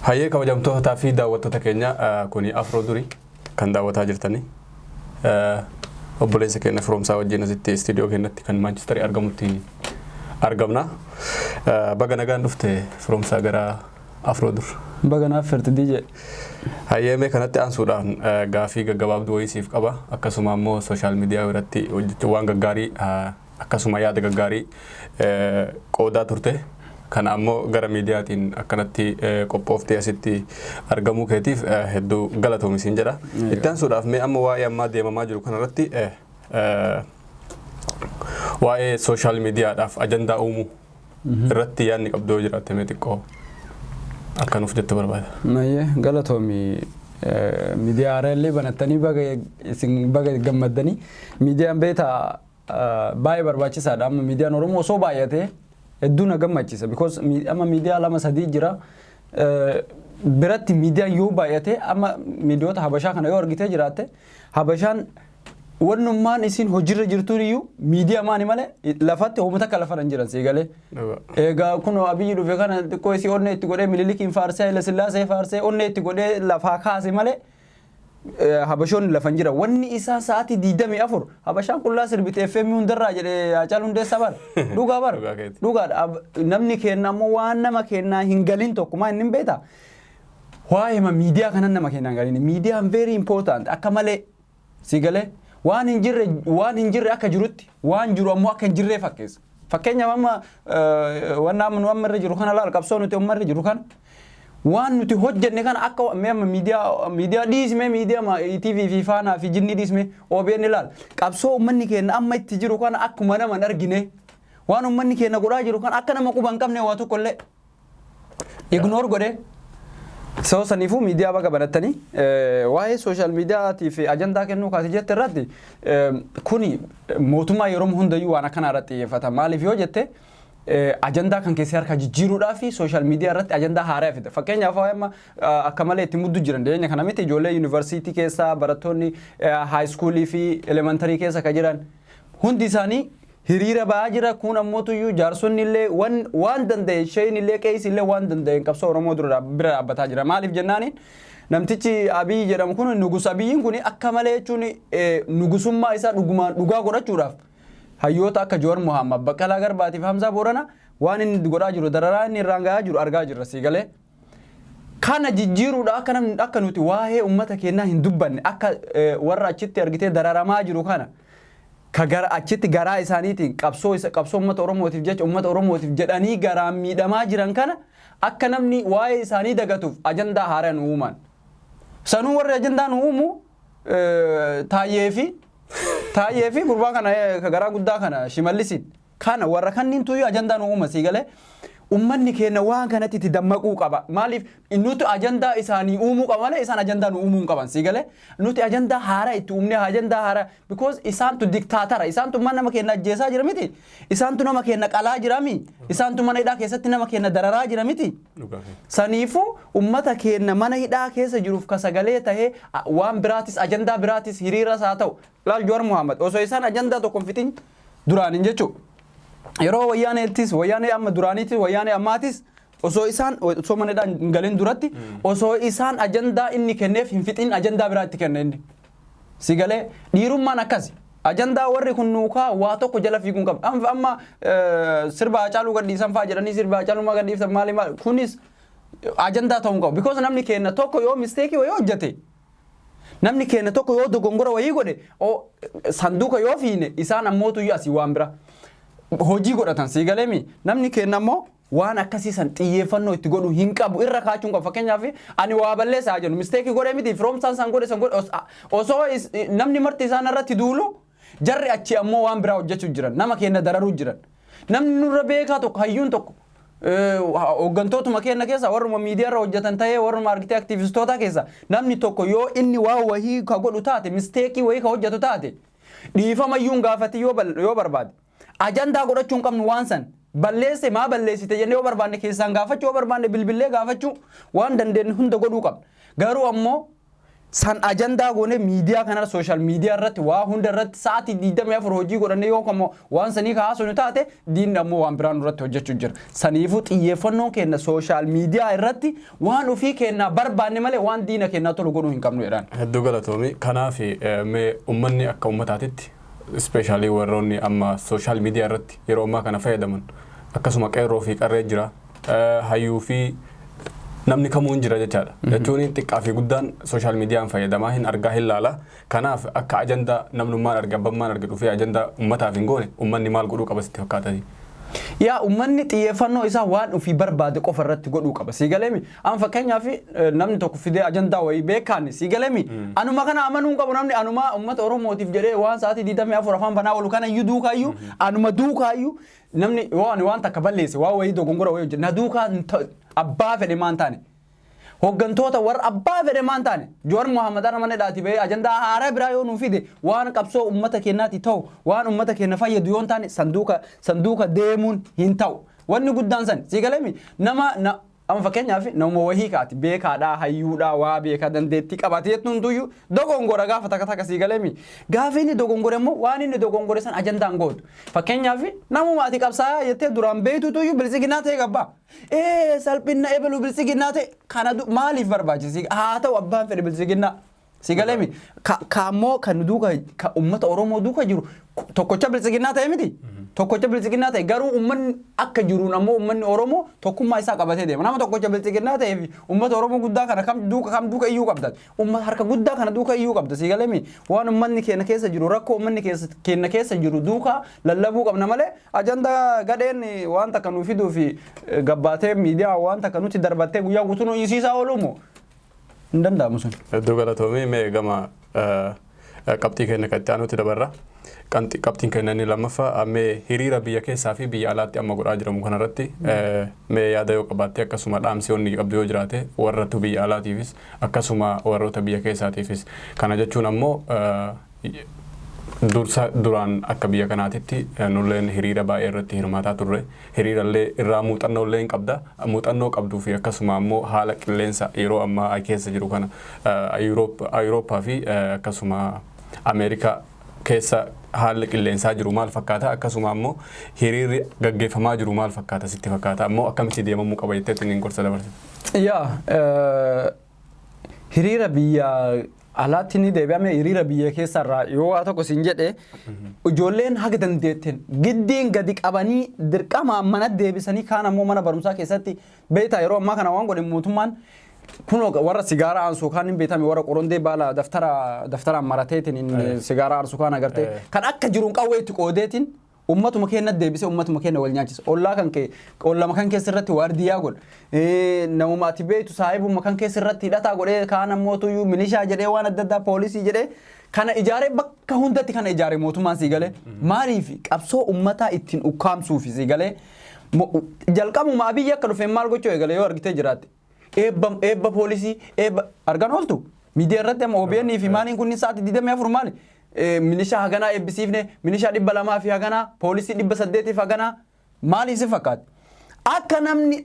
Hayyee, kabajamtootaa fi daawwattoota keenya, kuni Afroo Durii kan daawwataa jirtanii. Obboleessa keenya Firoomsaa wajjin asitti istiidiyoo keenyatti kan Maanchistarii argamutti argamna. Baga nagaan dhufte, Firoomsaa, gara Afroo Dur. Baga naaf firti, DJ. Hayyee, mee kanatti aansuudhaan gaafii gaggabaabduu wayii siif qaba. Akkasuma immoo social media irratti hojjechuu waan gaggaarii, akkasuma yaada gaggaarii qoodaa turte. Kana ammoo gara miidiyaatiin akkanatti qophooftee asitti argamuu keetiif hedduu galatoomi siin jedha. Itti aansuudhaaf mee amma waa'ee ammaa deemamaa jiru kanarratti, waa'ee social miidiyaadhaaf ajandaa uumuu irratti yaadni qabdu yoo jiraatte, mee xiqqoo akka nuuf jettu barbaada. Mayyee, galatoomi. Miidiyaa haaraa banattanii baga isin baga gammaddanii. Miidiyaan beetaa baay'ee barbaachisaadha. Amma miidiyaan Oromoo osoo baay'atee hedduu na gammachiisa. Because amma miidiyaa lama sadii jira. Biratti miidiyaan yoo baay'ate, amma miidiyoota Habashaa kana yoo argitee jiraatte, Habashaan wannummaan isin hojiirra jirtuun iyyuu miidiyaa maani malee lafatti hoomata akka lafa hin jiran, siigalee. Egaa kun Abiyyi dhufe kana xiqqoo isii onnee itti godhee, Minilikiin faarsee, Haile Sillaasee faarsee, onnee itti godhee lafaa kaase malee Habashoonni lafa hin jiran. Wanni isaan sa'aatii 24 Habashaan qullaa sirbite FM hundarraa jedhee Haacaaluu Hundeessaa bara. Dhugaa bara. Dhugaadha. Namni keenya ammoo waan nama kennaa hin galin tokko maa inni hin beektaa? Waa'ee miidiyaa kanan nama kennaa hin galin. Miidiyaan very important akka malee, si galee, waan hin jirre, waan hin jirre akka jirutti, waan jiru ammoo akka hin jirree fakkeessa. Fakkeenyaaf amma wanna amma nu amma irra jiru kana laal, qabsoo nuti amma irra jiru kana, waan nuti hojjenne kana, akka mee amma miidiyaa dhiisme, miidiyaa TV fi Faanaa fi Jinni dhiisme, OBN ilaal, qabsoo uummanni keenya amma itti jiru kana akkuma nama hin argine, waan uummanni keenya godhaa jiru kana akka nama quba hin qabne waa tokko illee ignore godhee. So saniifuu miidiyaa baga banattanii. Waa'ee social miidiyaatii fi ajandaa kennuu kaase jette irratti, kuni mootummaa yeroo hundayyuu waan akkanaa irratti xiyyeeffata. Maaliif yoo jette, ajandaa kan keessee harka jijjiiruudhaa fi social media irratti ajandaa haaraa fida. Fakkeenyaaf waa'ee amma akka malee itti muddu jiran dhiyeenya kana miti, ijoollee yuunivarsiitii keessa, barattoonni high schoolii fi elementary keessa ka jiran hundi isaanii hiriira ba'aa jira. Kun ammootuyyuu jaarsonni illee waan danda'e, isheen illee, qeessi illee waan danda'e qabsoo Oromoo dura bira dhaabbataa jira. Maaliif jennaaniin, namtichi Abiyyi jedhamu kun, Nugus Abiyyiin kun, akka malee jechuun nugusummaa isaa dhugumaan dhugaa godhachuudhaaf hayyoota akka Joowar Muhammad, Baqqalaa Garbaatiif Hamzaa Boorana waan inni godhaa jiru, dararaa inni irraan gahaa jiru argaa jirra, sii galee. Kana jijjiiruudha akka namni akka nuti waa'ee uummata keenyaa hin dubbanne, akka warra achitti argitee dararamaa jiru kana, ka gara achitti garaa isaaniitiin qabsoo isa qabsoo uummata Oromootiif jecha, uummata Oromootiif jedhanii garaan miidhamaa jiran kana akka namni waa'ee isaanii dagatuuf ajandaa haaraa nu uuman. Sanuu warri ajandaa nu uumu Taayyee fi gurbaa kana, ka garaa guddaa kana, Shimallisiin kana, warra kanniin tuyyuu ajandaa nu uuma, sii galee. Ummanni keenya waan kanatti itti dammaquu qaba. Maaliif, nuti ajandaa isaanii uumuu qaba malee isaan ajandaa nu uumuu hin qaban, sii galee. Nuti ajandaa haaraa itti uumnee, ajandaa haaraa, because isaantu diktaatara, isaantu mana nama keenya ajjeesaa jira miti, isaantu nama keenya qalaa jira mi, isaantu mana hidhaa keessatti nama keenya dararaa jira miti. Saniifuu ummata keenya mana hidhaa keessa jiruuf ka sagalee tahee waan biraatis, ajandaa biraatis, hiriiras haa ta'u. Laal, Joowar Muhammad osoo isaan ajandaa tokko hin fixin duraanin jechuu, yeroo Wayyaaneettis, Wayyaanee amma duraaniitis, Wayyaanee ammaatis, osoo isaan osoo mana hidhaa hin galin duratti, osoo isaan ajandaa inni kenneef hin fixin ajandaa biraa itti kenna inni. Si galee, dhiirummaan akkasi. Ajandaa warri kun nuukaa waa tokko jala fiiguun qaba. Amma sirba Haacaaluu gadhiisan fa'aa jedhanii, sirba Haacaaluu maa gadhiiftan, maali maali, kunis ajandaa ta'uu hin qabu. Because namni keenya tokko yoo mistake wayii hojjete, namni keenya tokko yoo dogongora wayii godhe, sanduuqa yoo fiine, isaan ammootu iyyuu asii waan bira hojii godhatan, sii galeemi. Namni keenya ammoo waan akkasii san xiyyeeffannoo itti godhu hin qabu, irra kaachuu hin qabu. Fakkeenyaaf ani waa balleessaa jennu, mistake godhe miti, Firoomsaan san godhe, san godhe, osoo namni marti isaan irratti duulu, jarri achi ammoo waan biraa hojjechuu jiran, nama keenya dararuu jiran. Namni nurra beekaa tokko, hayyuun tokko, hooggantootuma keenya keessa, warruma miidiyaa irra hojjetan ta'ee, warruma argitee aktiivistoota keessa namni tokko yoo inni waa wahii ka godhu taate, mistake wahii ka hojjetu taate, dhiifama iyyuu hin gaafati yoo barbaade. Ajandaa godhachuu hin qabnu waan san. Balleesse, maa balleessite jennee yoo barbaanne keessaan gaafachuu, yoo barbaanne bilbillee gaafachuu, waan dandeenye hunda godhuu qabna. Garuu ammoo San ajandaa goone miidiyaa kanarra, social media irratti, waa hunda irratti sa'aatii 24 hojii godhannee yoo kammoo waan sanii kaasuu taate, diinni ammoo waan biraa nurratti hojjechuu jira. Saniifuu xiyyeeffannoon keenya social media irratti waan ofii keenyaa barbaanne malee waan diina keenyaa tolu godhuu hin qabnu jedhaan. Hedduu galatoomi. Kanaaf mee uummanni akka uummataatitti, especially warroonni amma social media irratti yeroo ammaa kana fayyadaman, akkasuma qeerroo fi qarree jira, hayyuu fi namni kamuu hin jira jechaadha. Jechuun xiqqaa fi guddaan social mediaan fayyadamaa hin argaa, hin laala. Kanaaf akka ajandaa namnummaan arge, abbammaan arge dhufee ajandaa uummataaf hin goone, uummanni maal godhuu qaba sitti fakkaatati? Yaa, uummanni xiyyeeffannoo isaa waan ofii barbaade qofa irratti godhuu qaba. Sii galeemi? Amma fakkeenyaaf namni tokko fidee ajandaa wayii beekaan, sii galeemi? Anuma kana amanuu hin qabu namni anuma uummata Oromootiif jedhee waan sa'aatii 24 afaan banaa oolu kana iyyuu duukaayyuu, anuma duukaayyuu namni yoo ani waan takka balleesse, waan wayii dogongora wayii hojjete, na duukaa abbaa fedhe maan taane. Hooggantoota warra abbaa fedhe maan taane, Joowar Muhammad Arra mana dhaati bahee ajandaa haaraa biraa yoo nuu fide, waan qabsoo uummata keenyaati ta'u, waan uummata keenya fayyadu yoo hin taane, sanduuqa deemuun hin ta'u. Wanni guddaan san, sii galeemi? Nama amma fakkeenyaaf nama wahii kaati beekaadhaa, hayyuudhaa, waa beekaa, dandeettii qabaate jettuun tuyyuu dogongora gaafa takka takka, sii galeemi? Gaafa inni dogongore immoo waan inni dogongore san ajandaan gootu. Fakkeenyaaf namuma ati qabsaa'aa jettee duraan beektu tuyyuu bilisiginaa ta'e gabbaa. Ee, salphina ebelu bilisiginaa ta'e kana maaliif barbaachisi? Haa ta'u, abbaan fedhe bilisiginaa. Si galeemi? Ka ammoo kan duuka, ka uummata Oromoo duuka jiru tokkocha bilisiginaa ta'e miti. Tokkocha bilisiginaa ta'e garuu uummanni akka jiruun ammoo uummanni Oromoo tokkummaa isaa qabatee deema. Nama tokkocha bilisiginaa ta'ee fi uummata Oromoo guddaa kana kam duuka iyyuu qabda? Uummata harka guddaa kana duuka iyyuu qabda. Si galeemi? Waan uummanni keenya keessa jiru, rakkoo uummanni keenya keessa jiru duuka lallabuu qabna malee ajandaa gadheen waan takka nuu fiduu fi gabbaatee miidiyaa waan takka nuti darbattee guyyaa guutuu nu hiisiisaa ooluumoo hin danda'amu sun. Hedduu galatoomii. Mee gama qabxii keenya kan itti aanutti dabarra. Qabxiin keenya inni lammaffaa, mee hiriira biyya keessaa fi biyya alaatti amma godhaa jiramu kanarratti mee yaada yoo qabaatte, akkasuma dhaamsi onni qabdu yoo jiraate, warrattu biyya alaatiifis akkasuma warroota biyya keessaatiifis. Kana jechuun ammoo dursa duraan akka biyya kanaatitti nulleen hiriira baay'ee irratti hirmaataa turre. Hiriirallee irraa muuxannoo illee hin qabda. Muuxannoo qabduu fi akkasuma ammoo haala qilleensa yeroo ammaa keessa jiru kana Awurooppaa fi akkasuma Ameerikaa keessa haalli qilleensaa jiru maal fakkaata, akkasuma ammoo hiriirri gaggeeffamaa jiru maal fakkaata sitti fakkaata, ammoo akkamitti deemamuu qaba jetteetti inni gorsa dabarsite? Yaa, hiriira biyya alaatti ni deebi'ame. Hiriira biyya keessarraa yoo waa tokko siin jedhe, ijoolleen haga dandeetteen giddiin gadi qabanii dirqama mana deebisanii, kaan ammoo mana barumsaa keessatti. Beektaa, yeroo ammaa kana waan godhe mootummaan kunoo warra sigaaraa aansu kaan hin beekame, warra qorondee baala daftara daftaraan marateetiin sigaaraa aarsu kaan agartee, kan akka jiruun qawwee itti qoodeetiin ummatuma keenya deebisee ummatuma keenya wal nyaachisa. Ollaa kan kee, ollama kan keessa irratti waardiyaa godha. Namuma ati beektu, saahibuma kan keessa irratti hidhataa godhee, kaan ammoo tuyyuu milishaa jedhee, waan adda addaa poolisii jedhee kana ijaaree, bakka hundatti kana ijaaree mootummaan, sii galee? Maaliif? Qabsoo ummataa ittiin ukkaamsuufi, sii galee? Jalqabuma Abiyyi akka dhufeen maal gochuu eegale yoo argitee jiraatte? Eebba, eebba poolisii, eebba argan ooltu. Miidiyaa irratti amma OBN fi maaliin kunniin sa'aatii 24 maali? Milishaa haganaa eebbisiifne, milishaa 200 fi haganaa, poolisii 800 haganaa, maaliif si fakkaate? Akka namni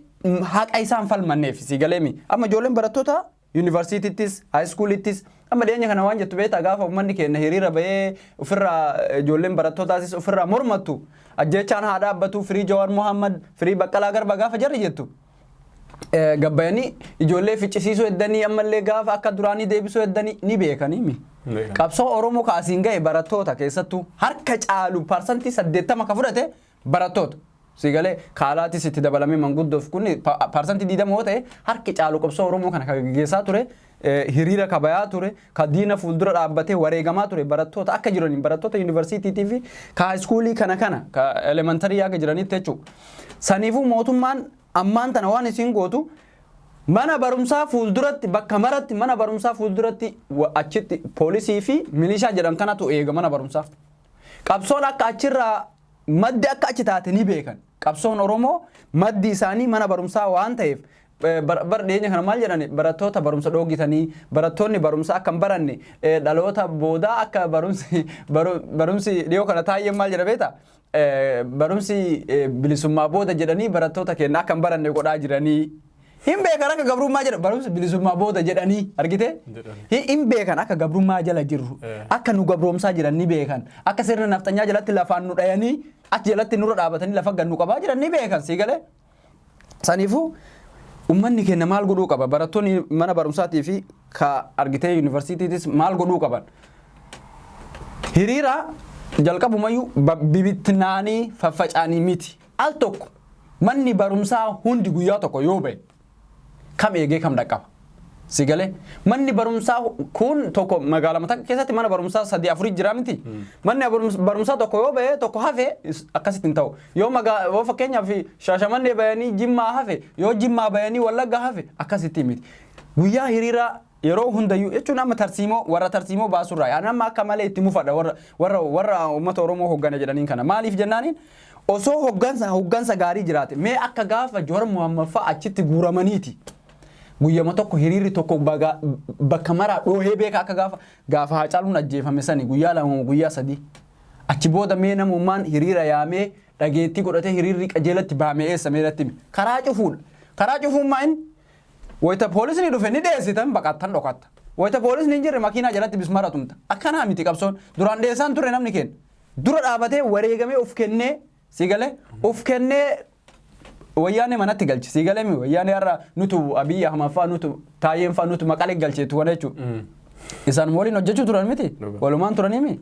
haqa isaan falmanneef, si galeemi? Amma ijoolleen barattoota yuunivarsiitittis, high schoolittis amma dhiyeenya kana waan jettu beektaa? Gaafa uummanni keenya hiriira bahee ofirraa, ijoolleen barattootaasis ofirraa mormattu, ajjeechaan haa dhaabbatu, "Free Jawaar Mohammad, free Baqqalaa Garba" gaafa jarri jettu, gabbayanii ijoollee ficcisiisuu heddanii, ammallee gaafa akka duraanii deebisuu heddanii ni beekanii mi. Qabsoo Oromoo kaasiin ga'e barattoota keessattuu harka caalu, 80% ka fudhate barattoota. Sigalee kaalaatis itti dabalamee manguddoof kun 20% yoo ta'e, harki caalu qabsoo Oromoo kana kan gaggeessaa ture, hiriira kabayaa ture, ka diina fuuldura dhaabbatee wareegamaa ture barattoota akka jiraniin, barattoota yuunivarsiitiitii fi ka high schoolii kana ka elementary akka jiranitti jechuudha. Saniifuu mootummaan ammaan tana waan isiin gootu, mana barumsaa fuulduratti, bakka maratti mana barumsaa fuulduratti achitti poolisii fi milishaa jedhan kanatu eega mana barumsaa. Qabsoon akka achirraa maddi akka achi taate ni beekan. Qabsoon Oromoo maddi isaanii mana barumsaa waan ta'eef, bar dhiyeenya kana maal jedhani? Barattoota barumsa dhoogitanii, barattoonni barumsa akka hin baranne, dhaloota boodaa akka barumsi dhiyoo kana taa'ee maal jedha beektaa? Barumsi bilisummaa booda jedhanii barattoota keenya akka hin baranne godhaa jiranii. Hin beekan akka gabrummaa jala barumsa bilisummaa booda jedhanii argite. Hin beekan akka gabrummaa jala jirru. Akka nu gabroomsaa jiran ni beekan. Akka sirna nafxanyaa jalatti lafaan nu dhayanii achi jalatti nurra dhaabatanii lafa gad nu qabaa jiran ni beekan sii galee. Saniifuu uummanni keenya maal godhuu qaba? Barattoonni mana barumsaatii fi ka argitee yuunivarsiitiitis maal godhuu qaban? Hiriira jalqabumayyuu bibittinaanii faffaca'anii miti. Al tokko manni barumsaa hundi guyyaa tokko yoo ba'e kam eegee kam dhaqqaba? Si galee manni barumsaa kun tokko magaalaa takka keessatti mana barumsaa sadii afurii jira miti. Manni barumsaa tokko yoo ba'e tokko hafe akkasitti hin ta'u. Yoo magaa yoo fakkeenyaaf Shaashamannee bayanii Jimmaa hafe, yoo Jimmaa bayanii Wallagga hafe, akkasitti miti. Guyyaa hiriiraa yeroo hundayyuu jechuun amma tarsiimoo warra tarsiimoo baasurraa yaa nama akka malee itti mufadha warra uummata Oromoo hoggana jedhaniin kana. Maaliif jennaaniin, osoo hoggansa gaarii jiraate, mee akka gaafa Joowar Muhammad fa'a achitti guuramaniiti. Guyyama tokko hiriirri tokko bakka maraa dhoohee beeka akka gaafa Haacaaluun ajjeefame sani guyyaa 2, guyyaa 3. Achi booda mee namummaan hiriira yaamee dhageettii godhatee hiriirri qajeelatti bahamee eessa mee irratti himi. Karaa cufuudha. Karaa cufuun maa inni? Wayita poolisni dhufe ni dheessitan, baqattan, dhokatta. Wayita poolisni hin jirre makiinaa jalatti bismara tumta. Akkanaa miti qabsoon. Duraan dheessaan ture namni keenya. Dura dhaabatee wareegamee of kennee, si galee, of kennee wayyaanee manatti galche. Si galee mi wayyaanee har'a nutu Abiyyi Ahmad fa'aa, nutu Taayyeen fa'aa, nutu Maqalee galcheetu kana jechuudha. Isaan waliin hojjechuu turan miti. Walumaan turanii mi.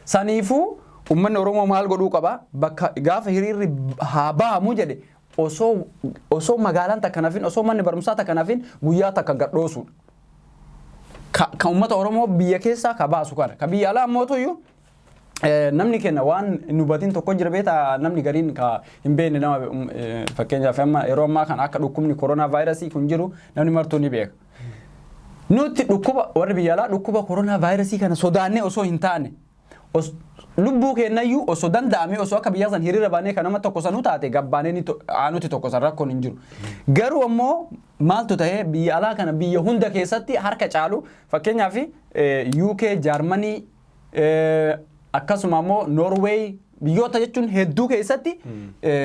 Saniifuu uummanni Oromoo maal godhuu qaba? Bakka gaafa hiriirri haa bahamu jedhe, osoo magaalaan takka nafin, osoo manni barumsaa takka nafin, guyyaa takka gadhoosuudha. Ka uummata Oromoo biyya keessaa ka baasu kana. Ka biyya alaa ammoo iyyuu namni kenna waan hin hubatin tokko jira beektaa, namni gariin ka hin beekne nama, fakkeenyaaf amma yeroo ammaa kana akka dhukkubni koronaa vaayirasii kun jiru namni martuu ni beeka. Nuti dhukkuba warri biyya alaa dhukkuba koronaa vaayirasii kana sodaannee osoo hin taane, lubbuu keenyayyuu osoo danda'ame, osoo akka biyya san hiriira baanee kan nama tokko sanuu taate gabbaanee ni aanuti tokko san rakkoon hin jiru. Garuu ammoo maaltu ta'ee biyya alaa kana biyya hunda keessatti harka caalu, fakkeenyaaf UK, Jaarmanii, akkasuma ammoo Norway, biyyoota jechuun hedduu keessatti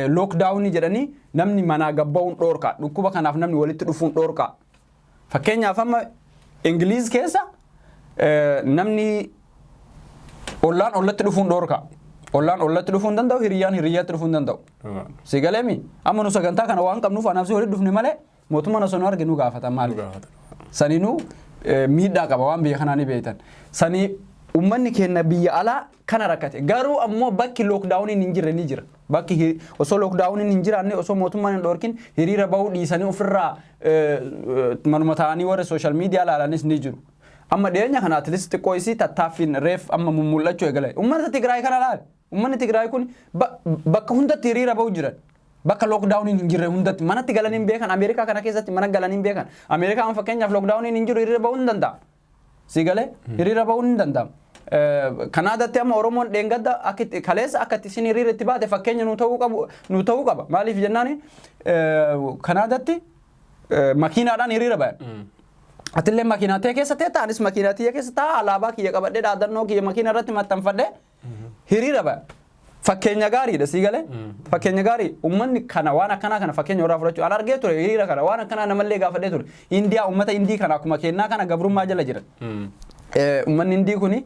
lockdownii jedhanii namni manaa gabba'uun dhoorka. Dhukkuba kanaaf namni walitti dhufuun dhoorka. Fakkeenyaaf amma Ingiliiz keessa namni ollaan ollatti dhufuun dhoorka. Ollaan ollatti dhufuu hin danda'u, hiriyyaan hiriyyaatti dhufuu hin danda'u. Si galeemi? Amma nu sagantaa kana waan qabnuuf anaaf si walitti dhufne malee mootummaan osoo nu arge nu gaafata maali? Saninuu miidhaa qaba waan biyya kanaa ni beektan. Sanii uummanni keenya biyya alaa kana rakkate. Garuu ammoo bakki lockdowniin hin jirre ni jira. Bakki osoo lockdowniin hin jiraanne, osoo mootummaan hin dhoorkin hiriira bahuu dhiisanii ofirraa manuma ta'anii warri social media ilaalanis ni jiru. Amma dhiyeenya kana at least xiqqoo isii tattaaffiin reef amma mul'achuu eegale. Uummata Tigraay kana laal. Uummanni Tigraay kun bakka hundatti hiriira bahuu jiran. Bakka lockdowniin hin jirre hundatti manatti galanii hin beekan. Ameerikaa kana keessatti mana galanii hin beekan. Ameerikaan fakkeenyaaf lockdowniin hin jiru, hiriira bahuu hin danda'a. Si galee hiriira bahuun hin danda'amu. Kanaadatti amma Oromoon dheengadda akka itti kaleessa akka itti isin hiriira itti baate fakkeenya nu ta'uu qabu nu ta'uu qaba. Maaliif jennaani, Kanaadatti makiinaadhaan hiriira bayan. Atillee makiinaa tee keessa teetta, anis makiinaa tiyya keessa taa'a, alaabaa kiyya qabadhee, dhaadannoo kiyya makiina irratti maxxanfadhee hiriira baya. Fakkeenya gaariidha, sii galee? Fakkeenya gaarii uummanni kana waan akkanaa kana fakkeenya warraa fudhachuu. An argee ture hiriira kana, waan akkanaa namallee gaafadhee ture. Indiyaa, uummata Indii kana akkuma kennaa kana gabrummaa jala jiran. Uummanni Indii kuni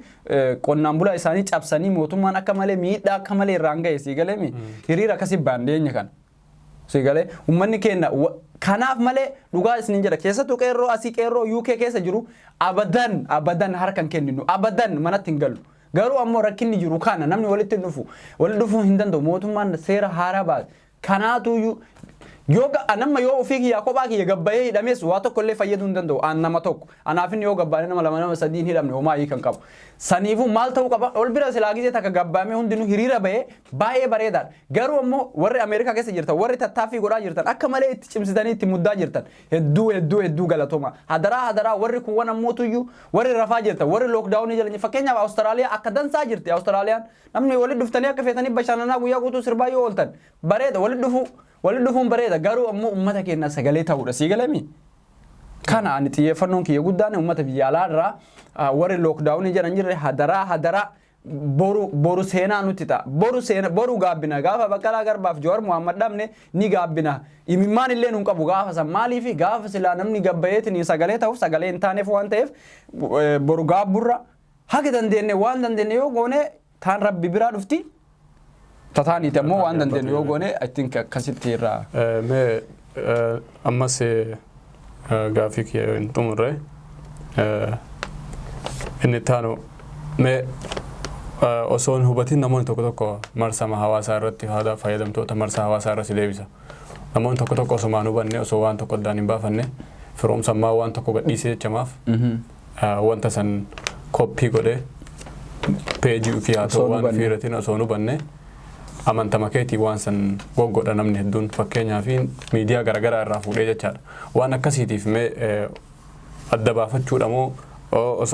qonnaan bulaa isaanii cabsanii mootummaan akka malee miidhaa akka malee irraan ga'e, sii galeemi? Hiriira akkasii ba'an dhiyeenya kana. Si galee? Uummanni keenya kanaaf malee, dhugaa isinin jedha, keessattuu qeerroo asii, qeerroo UK keessa jiru, abadan abadan harka hin kenninu, abadan manatti hin gallu. Garuu ammoo rakkinni jiru kana namni walitti hin dhufu, walitti dhufuu hin danda'u, mootummaan seera haaraa baase. Kanaatuyyuu yoo namma yoo ofii kiyyaa kophaa kiyya gabbayee hidhames waa tokko illee fayyaduu hin danda'u. An nama tokko anaaf inni yoo gabbaane nama lama, nama sadiin hidhamne homaa hiika hin qabu. Saniifuu maal ta'uu qaba? Ol bira silaa gizee takka gabbaamee hundinuu hiriira bahee baay'ee bareedaadha. Garuu ammoo warri Ameerikaa keessa jirtan, warri tattaaffii godhaa jirtan, akka malee itti cimsitanii itti muddaa jirtan, hedduu hedduu hedduu galatoma. Hadaraa hadaraa, warri kuuwwan ammootuyyuu warri rafaa jirtan, warri lockdownii jala, fakkeenyaaf Awustiraaliyaa akka dansaa jirti Awustiraaliyaan, namni walitti dhuftanii akka feetanii bashannanaa guyyaa guutuu sirbaa yoo ooltan bareeda, walitti dhufuu walitti dhufuun bareeda, garuu ammoo uummata keenya sagalee ta'uudha, sii galami. Kana ani xiyyeeffannoon kiyya guddaan uummata biyya alaa irraa warri lockdownii jedhan jirre hadaraa hadaraa. Boru boru seenaa nutti ta'a. Boru seena boru gaabbina. Gaafa Baqqalaa Garbaaf Jawaar Muhammad dhabne ni gaabbina. Imimmaan illee nun qabu gaafa san. Maaliif? Gaafa silaa namni gabbayeetiin sagalee ta'uuf sagalee hin taaneef waan ta'eef, boru gaabburra haga dandeenye waan dandeenye yoo goone, taan Rabbi biraa dhufti. Tataaniiti ammoo waan dandeenye yoo goone, I think akkasitti irraa. Mee ammas gaafii kiyya yoo hin xumurre, inni itti aanu, mee osoo hin hubatin namoonni tokko tokko marsama hawaasaa irratti, haala fayyadamtoota marsaa hawaasaa irra si deebisa. Namoonni tokko tokko osoo hin hubanne, osoo waan tokko addaan hin baafanne, Firoomsammaa waan tokko gadhiisee jechamaaf wanta san copy godhee peejii ofii haa Osoo ta'u hin waan hubanne. ofii irratti osoo hin hubanne amantama keetii waan san goggodha namni hedduun, fakkeenyaa fi miidiyaa garaagaraa irraa fuudhee jechaadha. Waan akkasiitiif mee adda baafachuudha moo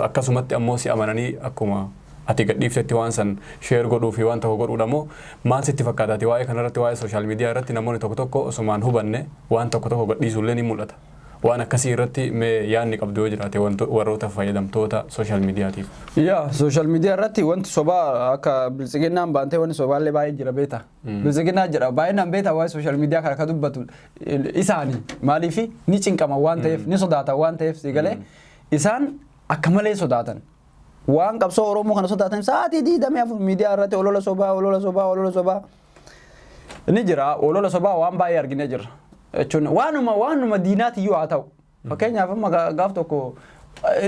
akkasumatti ammoo si amananii akkuma ati gadhiiftetti waan san share godhuu fi waan tokko godhuudha moo maal sitti fakkaataati waa'ee kanarratti, waa'ee social media irratti namoonni tokko tokko osumaan hubanne waan tokko tokko gadhiisuullee ni mul'ata. Waan akkasii irratti mee yaadni qabdu yoo jiraate, warroota fayyadamtoota social mediatiif. Yaa, social media irratti wanti sobaa akka Biltsiginnaan baantee wanti sobaallee baay'ee jira, beeta. Biltsiginnaa jedha baay'inaan, beeta, waa'ee social media kana ka dubbatu isaani. Maaliifi? Ni cinqama waan ta'eef, ni sodaatan waan ta'eef, si galee, isaan akka malee sodaatan. Waan qabsoo Oromoo kana sodaatan, sa'aatii 24 miidiyaa irratti olola sobaa, olola sobaa, olola sobaa. Ni jira, olola sobaa waan baay'ee arginee jirra. Jechuun waanuma diinaatiyyuu haa ta'u. Fakkeenyaaf amma gaaf tokko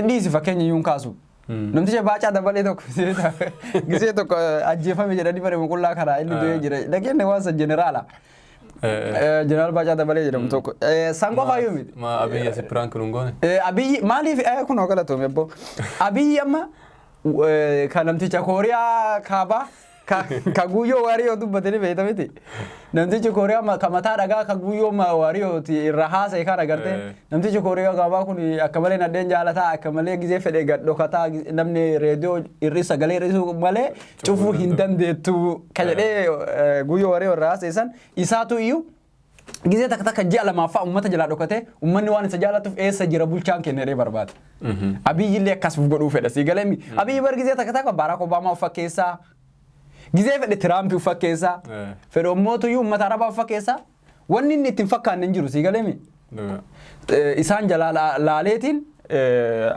dhiisi, fakkeenya iyyuu hin kaasu. Namticha Baacaa Dabalee tokko gisee tokko ajjeefame jedhanii bare muqullaa karaa inni du'ee jira. Dhageenye waan san, jeneraala. Jeneraal Baacaa Dabalee jedhamu tokko. San qofa iyyuu miti. Ma Abiyyi asi prank nun goone? Abiyyi maaliif kun galatoome abbo. Abiyyi amma kan namticha Kooriyaa Kaabaa ka Guyyoo Waariyoo dubbate ni beekta miti. Namtichi Kooriyaa ka mataa dhagaa ka Guyyoo Waariyooti irra haasa'e kan agartee. Namtichi Kooriyaa Kaabaa kun akka malee nadheen jaalataa, akka malee gizee fedhe gad dhokataa, namni reediyoo irri sagalee hir'isuu malee cufuu hin dandeettu ka jedhee Guyyoo Waariyoo irra haasa'e san isaatu iyyuu gizee takka takka ji'a lamaaffaa uummata jalaa dhokatee, uummanni waan isa jaallatuuf eessa jira bulchaan keenya jedhee barbaada. Abiyyi illee akkas godhuu fedha, sii galee. Abiyyi bar gizee takka takka Barack Obama of fakkeessaa. Gizee fedhe Trump of fakkeessaa. Fedhe ummootuyyuu uummata Arabaa of fakkeessaa. Wanni inni ittiin fakkaanne hin jiru, sii galee. Isaan jalaa laaleetiin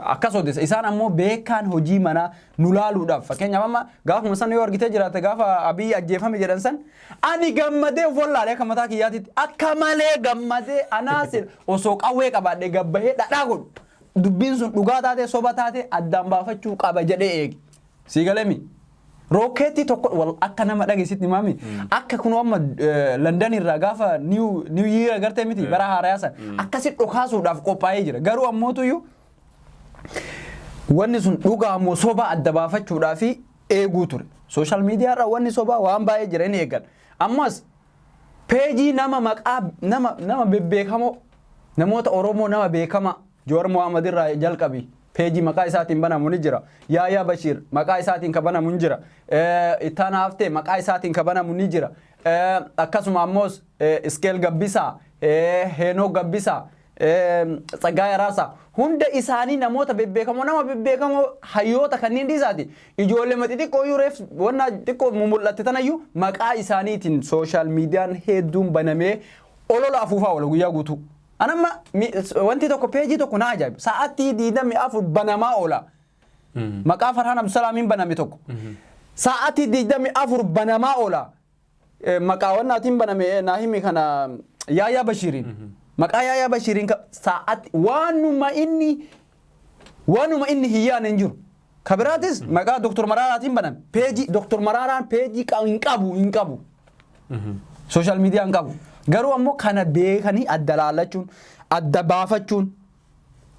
akkas odeessa. Isaan ammoo beekaan hojii manaa nu laaluudhaaf. Fakkeenyaaf amma gaafuma san yoo argitee jiraate, gaafa Abiyyi ajjeefame jedhan san, ani gammadee of wallaalee akka mataa kiyyaatitti akka malee gammadee anaas osoo qawwee qabaadhee gabbahee dhadhaa godhu. Dubbiin sun dhugaa taate soba taate addaan baafachuu qaba jedhee eegi. Sii galemi? Rookeetii tokko wal akka nama dhageessitti himaami. Akka kun amma London irraa gaafa New Year agartee miti, bara haarayaa san akkasi dhokaasuudhaaf qophaa'ee jira. Garuu ammootuyyuu wanni sun dhugaa moo soba adda baafachuudhaaf eeguu ture. Social media irra wanni sobaa waan baay'ee jira, inni eeggan. Ammas peejii nama maqaa nama bebbeekamoo, namoota Oromoo nama beekamaa, Joowar Mohaammed irraa jalqabi, peejii maqaa isaatiin banamu ni jira. Yaayaa Bashiir maqaa isaatiin ka banamu ni jira. Ittaana Haftee maqaa isaatiin ka banamu ni jira. Akkasuma ammoos Iskeel Gabbisaa, Heenoo Gabbisaa, Tsaggaayee Araarsaa, hunda isaanii namoota bebbeekamoo, nama bebbeekamoo, hayyoota kanneen dhiisaati. Ijoollee xixiqqoo iyyuu reef wanna xiqqoo mul'atte tanayyuu maqaa isaaniitiin social mediaan hedduun banamee olola afuufaa oola guyyaa guutuu. Anamma wanti tokko, peejii tokko na ajaa'iba. Sa'aatii 24 banamaa oola. Maqaa Farhaan Abdusalaamiin baname tokko. Sa'aatii 24 banamaa oola. Maqaa wannaatiin baname naa himi kana, Yaayaa Bashiiriin. Maqaa Yaayaa Bashiiriin sa'aatti waanuma inni hin yaane hin jiru. Kabiraatis maqaa Dr. Maraaraatiin baname. Peejii Dr. Maraaraan peejii hin qabu. Social media hin qabu. Garuu ammoo kana beekanii adda laallachuun, adda baafachuun,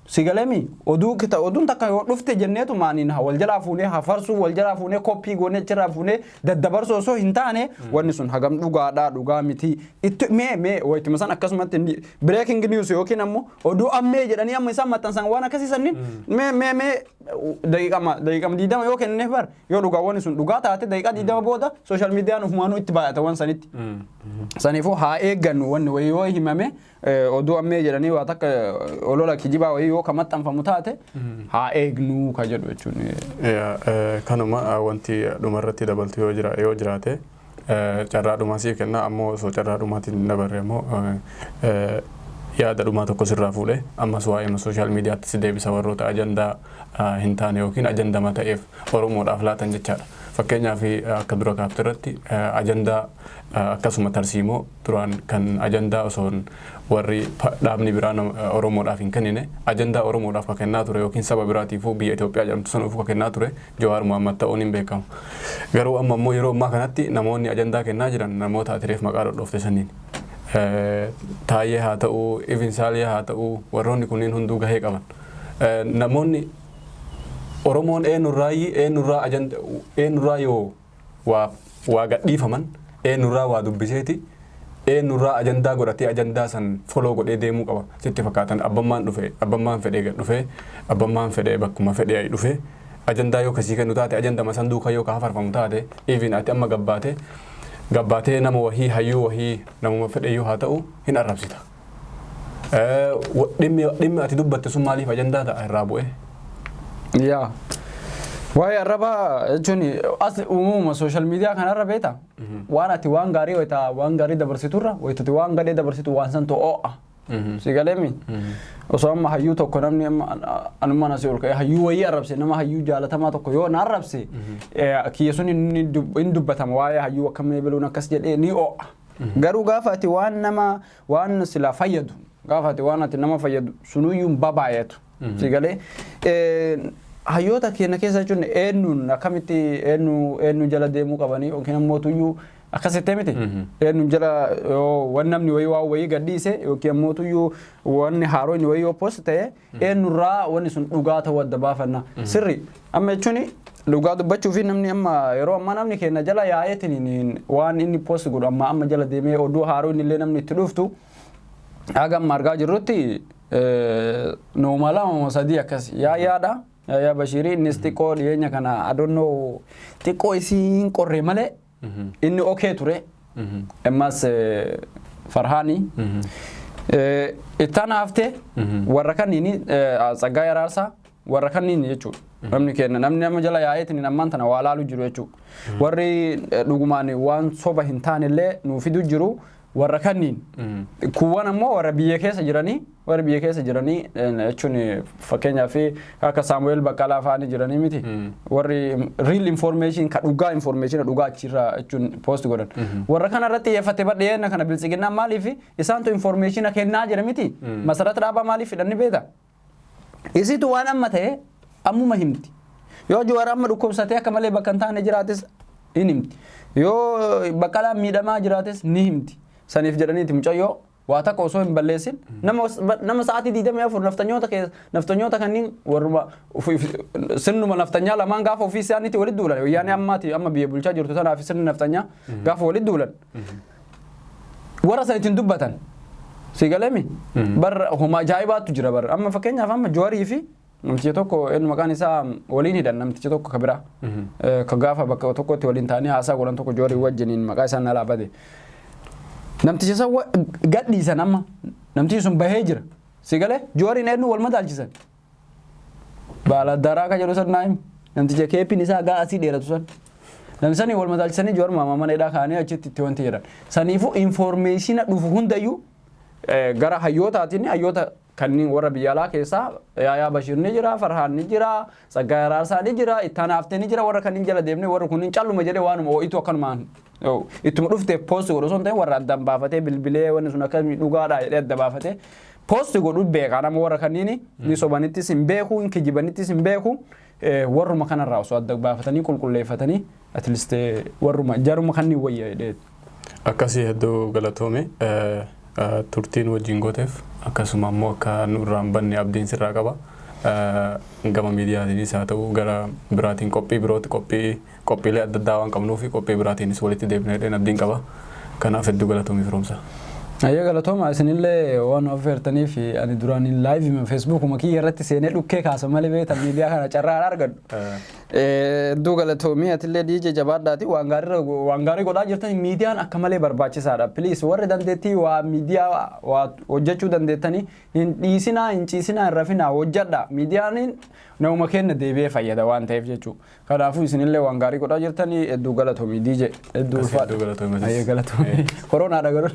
si galemi, oduu kita oduun takka yoo dhufte jenneetu maaniin wal jalaa fuunee hafarsuu, wal jalaa fuunee copy goonee achirraa fuunee daddabarsuu osoo hin taane, wanni sun hagam dhugaadhaa, dhugaa miti, itti mee wayituma san akkasumatti breaking news yookiin ammoo oduu ammee jedhanii amma isaan maxxansan waan akkasii sanniin mee daqiiqama 20 yoo kenneef bar, yoo dhugaa wanni sun dhugaa taate, daqiiqaa 20 booda social mediaan ufumaanuu itti baay'ata waan sanitti. Saniifuu haa eeggannu. Wanni wayii yoo himame, oduu ammee jedhanii waa takka olola kijibaa wayii. yoo ka maxxanfamu taate haa eegnuu ka jedhu jechuun. Kanuma wanti dhumarratti dabaltu yoo jiraate carraa dhumaa siif kenna. Ammoo osoo carraa dhumaatiin dabarre immoo yaada dhumaa tokko sirraa fuudhee ammas waa'ee social mediaatti si deebisa, warroota ajandaa hin taane yookiin ajandama ta'eef Oromoodhaaf laatan jechaadha. Fakkeenyaaf, akka dura kaafte irratti ajandaa akkasuma tarsiimoo duraan kan ajandaa osoo warri dhaabni biraa Oromoodhaaf hin kennine ajandaa Oromoodhaaf ka kennaa ture yookiin saba biraatiifuu, biyya Itoophiyaa jedhamtu sanuufuu ka kennaa ture Jawaar Mohammad ta'uun hin beekamu. Garuu amma immoo yeroo ammaa kanatti namoonni ajandaa kennaa jiran namoota atireef maqaa dhodhoofte saniin. Taayyee haa ta'uu, Ifin Saaliyaa haa ta'uu, warroonni kunniin hunduu gahee qaban. Namoonni Oromoon eenyurraa eenyurraa yoo waa gadhiifaman, eenyurraa waa dubbiseeti, eenyurraa ajandaa godhatee ajandaa san follow godhee deemuu qaba sitti fakkaatan? Abbammaan dhufe, abbammaan fedhee gad dhufee, abbammaan fedhee bakkuma fedhee dhufee ajandaa yoo kasii kennu taate, ajandama san duukaa yoo ka hafarfamu taate, even ati amma gabbaatee gabbaatee nama wahii, hayyuu wahii, namuma fedheyyuu haa ta'u hin arrabsita. Dhimmi ati dubbatte sun maaliif ajandaa ta'a irraa bu'ee? Yaa. Waa'ee arrabaa jechuun as uumama social media kanarra beekta. Waan ati waan gaarii wayita waan gaarii dabarsiturra wayitati waan gadhee dabarsitu waan santu oo'a. Si galeemi? Osoo amma hayyuu tokko namni amma anummaan asii ol ka'ee hayyuu wayii arrabse, nama hayyuu jaalatamaa tokko yoo na arrabse, kiyya sun hin dubbatama, waa'ee hayyuu akkamii biluun akkas jedhee ni oo'a. Garuu gaafa ati waan nama waan silaa fayyadu, gaafa ati waan ati nama fayyadu sunuyyuu hin babaayatu. Si galee, hayyoota keenya keessa jechuun eenyuun akkamitti eenyu eenyu jala deemuu qabanii yookiin ammoo tuyyuu akkasitti miti, eenyuun jala yoo waan namni wayii waan wayii gadhiise yookiin ammoo tuyyuu wanni haaroon wayii yoo post ta'e, eenyurraa wanni sun dhugaa ta'uu adda baafanna. Sirri amma jechuun dhugaa dubbachuu fi namni amma yeroo ammaa namni keenya jala yaa'eetiin waan inni post godhu amma jala deemee oduu haaroon illee namni itti dhuftu, haga amma argaa jirrutti nooma lama sadii akkas yaayyaadha. Yaayyaa Bashiirii innis xiqqoo dhiyeenya kana adonnoo xiqqoo isiin qorre malee inni okee ture. Ammas Farhaanii. Ittaan haftee warra kanniini Tsaggaayee Araarsaa, warra kanniin jechuudha. Namni kenna namni nama jala yaa'eetiin ammaan tana waa laalu jiru jechuudha. Warri dhugumaan waan soba hin taanellee nuu fidu jiru warra kanniin. Kuuwwan ammoo warra biyya keessa jiranii, warra biyya keessa jiranii jechuun fakkeenyaaf akka Saamu'eel Baqqalaa fa'aa jiranii miti. Warri real information ka dhugaa information dhugaa achirraa jechuun post godhan. Warra kana irratti xiyyeeffate badheena kana biltsiginnaan maaliif isaantu information kennaa jira miti. Masarata Dhaabaa maaliif fidhanni beeta? Isitu waan amma ta'e ammuma himti. Yoo Jawaar amma dhukkubsatee akka malee bakka hin taane jiraates hin himti. Yoo Baqqalaan miidhamaa jiraates ni himti. Saniif jedhaniiti mucayyoo waa takka osoo hin balleessin nama sa'aatii 24 naftanyoota keessa naftanyoota kanneen warruma sirnuma naftanyaa lamaan gaafa ofii isaaniitti walitti duulan, wayyaanee ammaati amma biyya bulchaa jirtu tanaaf sirni naftanyaa gaafa walitti duulan warra san ittiin dubbatan si galemi bar homa ajaa'ibaatu jira bar. Amma fakkeenyaaf amma Jawaarii fi namticha tokko eenyu maqaan isaa waliin hidhan, namticha tokko ka biraa ka gaafa bakka tokkotti waliin ta'anii haasaa godhan tokko Jawaarii wajjiniin, maqaa isaan alaa bade. Namticha san gadhiisan, amma namtichi sun bahee jira. Si galee, Jawaariin eenyu wal madaalchisan? Baala daraa ka jedhu san naa himi. Namticha keeppiin isaa gaa asii dheeratu san. Namni sanii wal madaalchisanii Jawaar maamaa mana hidhaa kaa'anii achitti itti wanti jedhan. Saniifuu information dhufu hundayyuu gara hayyootaatiin, hayyoota kanneen warra biyya alaa keessaa Yaayaa Bashiir ni jira, Farhaan ni jira, Tsaggaayee Araarsaa ni jira, Ittaanaa Haftee ni jira, warra kanneen jala deemnee warri kunniin calluma jedhee waanuma ho'itu akkanumaan ittuma dhufteef post godhu osoo hin ta'in, warra addaan baafatee bilbilee wanni sun akka dhugaadha jedhee adda baafatee post godhu beekaa. Nama warra kanniini ni sobanittis hin beeku, hin kijibanittis hin beeku. Warruma kanarraa osoo adda baafatanii qulqulleeffatanii, at least warruma jaruma kanneen wayya jedhee. Akkasii, hedduu galatoome turtiin wajjin gooteef. Akkasuma immoo akka nu irraa hin banne abdiin sirraa qaba. Gama miidiyaatiinis haa ta'u gara biraatiin qophii birootti qophii qophiilee adda addaa waan qabnuuf qophii biraatiinis walitti deebinee abdiin qaba. Kanaaf hedduu galatoomii, Firoomsa. Ayyee, galatooma isinillee waan affeertanii fi ani duraan live Facebookuma kiyya irratti seenee dhukkee kaasa malee beektan miidiyaa kana carraan argadhu. Hedduu galatoomii, atillee DJ jabaadhaati, waan gaarii godhaa jirtan. Miidiyaan akka malee barbaachisaadha. Please, warri dandeettii waa miidiyaa waa hojjechuu dandeettanii hin dhiisinaa, hin ciisinaa, hin rafinaa, hojjedha. Miidiyaan nama kenna deebi'ee fayyada waan ta'eef jechuudha. Kanaafuu isinillee waan gaarii godhaa jirtanii, hedduu galatoomii DJ, hedduu ulfaadha. Hedduu galatoomii. Ayyee, galatoomii. Koronaadha garuu.